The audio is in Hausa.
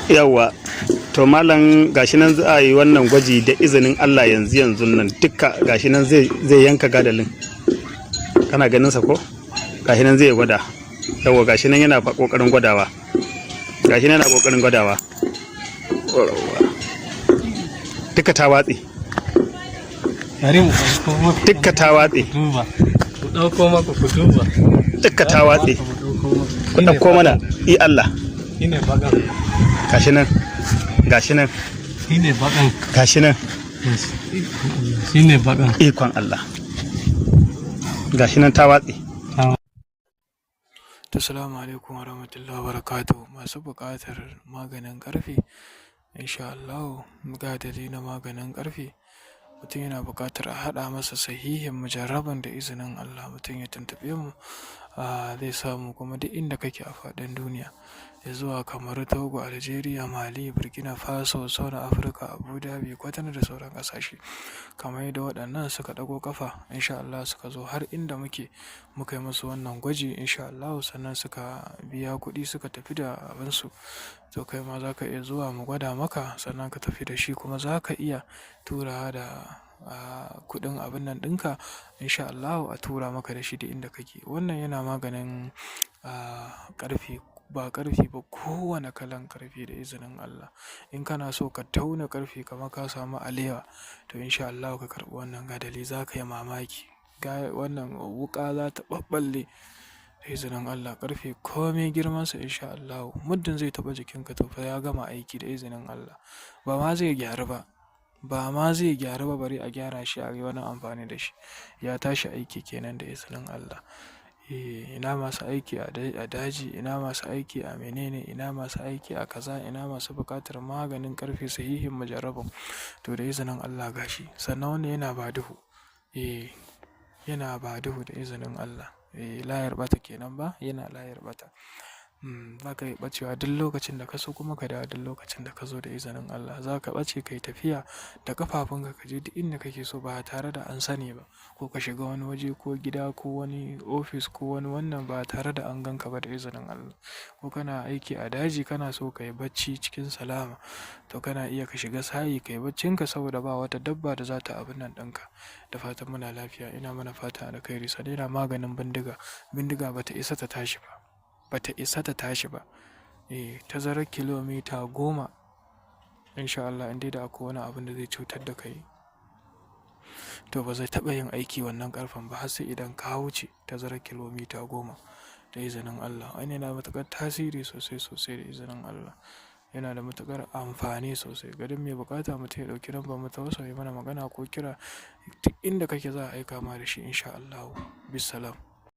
Yawwa, to malam, gashi nan za a yi wannan gwaji da izinin Allah yanzu yanzu nan. Dukka gashi nan zai yanka gadalin. Kana ganin sa ko? Gashi nan zai gwada. Yawwa, gashi nan yana kokarin gwadawa. Gashi nan yana kokarin gwadawa. Yawwa. Duka ta watse. Bari mu ɗauko maku. Dukka ta watse. Duba. Ku ɗauko maku ku duba. Dukka ta watse. Mu ɗauko maku. Ku ɗauko mana i Allah. Shine baƙan. Gashi nan, gashi nan. Shine baƙan. Gashi nan. Yes. Shine baƙan. Ikon Allah, gashi nan ta watse. Assalamu alaikum warahmatullahi wabarakatuh. Masu buƙatar maganin ƙarfe, insha Allahu, gadali na maganin ƙarfe. Mutum yana buƙatar a haɗa masa sahihin mujarraban da izinin Allah, mutum ya tuntuɓe mu, zai samu kuma duk inda kake a faɗin duniya. Ya zuwa Kamaru, Togo, Algeria, Mali, Burkina Faso, South Africa, Abu Dhabi, Kwatano da sauran ƙasashe. Kamar yadda waɗannan suka ɗago ƙafa, insha Allah, suka zo har inda muke, muka yi musu wannan gwaji, insha Allahu, sannan suka biya kuɗi suka tafi da abinsu. To, kai ma za ka iya zuwa mu gwada maka sannan ka tafi da shi, kuma za ka iya turawa da kuɗin abun nan ɗinka, insha Allahu, a tura maka da shi duk inda kake. Wannan yana maganin ƙarfe, ba ƙarfe ba, kowane kalan ƙarfe da izinin Allah. In kana so ka tauna ƙarfe kamar ka samu alewa, to insha Allahu ka karɓi wannan gadali, za ka yi mamaki. Wannan wuƙa za ta ɓaɓɓalle da izinin Allah. Ƙarfe kome girmansa, insha Allahu, muddin zai taɓa jikinka, to fa ya gama aiki da izinin Allah. Ba ma zai gyaru ba. Ba ma zai gyaru ba bari a gyara shi a yi wani amfani da shi. Ya tashi aiki kenan da izinin Allah. Eh, ina masu aiki a daji, ina masu aiki a menene, ina masu aiki a kaza, ina masu buƙatar maganin ƙarfe sahihin mujarrabin. To, da izinin Allah gashi. Sannan wannan yana ba duhu. Eh, yana ba duhu da izinin Allah. Eh, layar ɓata kenan ba, yana layar ɓata. Za ka iya ɓacewa duk lokacin da ka so kuma ka dawo duk lokacin da ka zo da izinin Allah. Za ka ɓace ka yi tafiya da ƙafafunka, ka je duk inda kake so ba tare da an sani ba, ko ka shiga wani waje ko gida ko wani ofis ko wani wannan ba tare da an gan ka ba da izinin Allah. Ko kana aiki a daji, kana so ka yi bacci cikin salama, to kana iya ka shiga sayi ka yi baccinka saboda ba wata dabba da za ta abun nan ɗinka. Da fatan muna lafiya. Ina mana fatan alkhairi. Sannan yana maganin bindiga. Bindiga ba ta isa ta tashi ba. Ba ta isa ta tashi ba. Eh, tazarar kilomita 10, insha Allah, in dai da akwai wani abun da zai cutar da kai, to ba zai taɓa yin aiki wannan ƙarfen ba har sai idan ka wuce tazarar kilomita 10 da izinin Allah. Wannan yana matuƙar tasiri sosai sosai da izinin Allah. Yana da matuƙar amfani sosai. Ga duk mai buƙata, mutum ya ɗauki lambar mu ta WhatsApp ya mana magana ko kira, duk inda kake za a aika ma da shi, insha Allahu. Bissalam.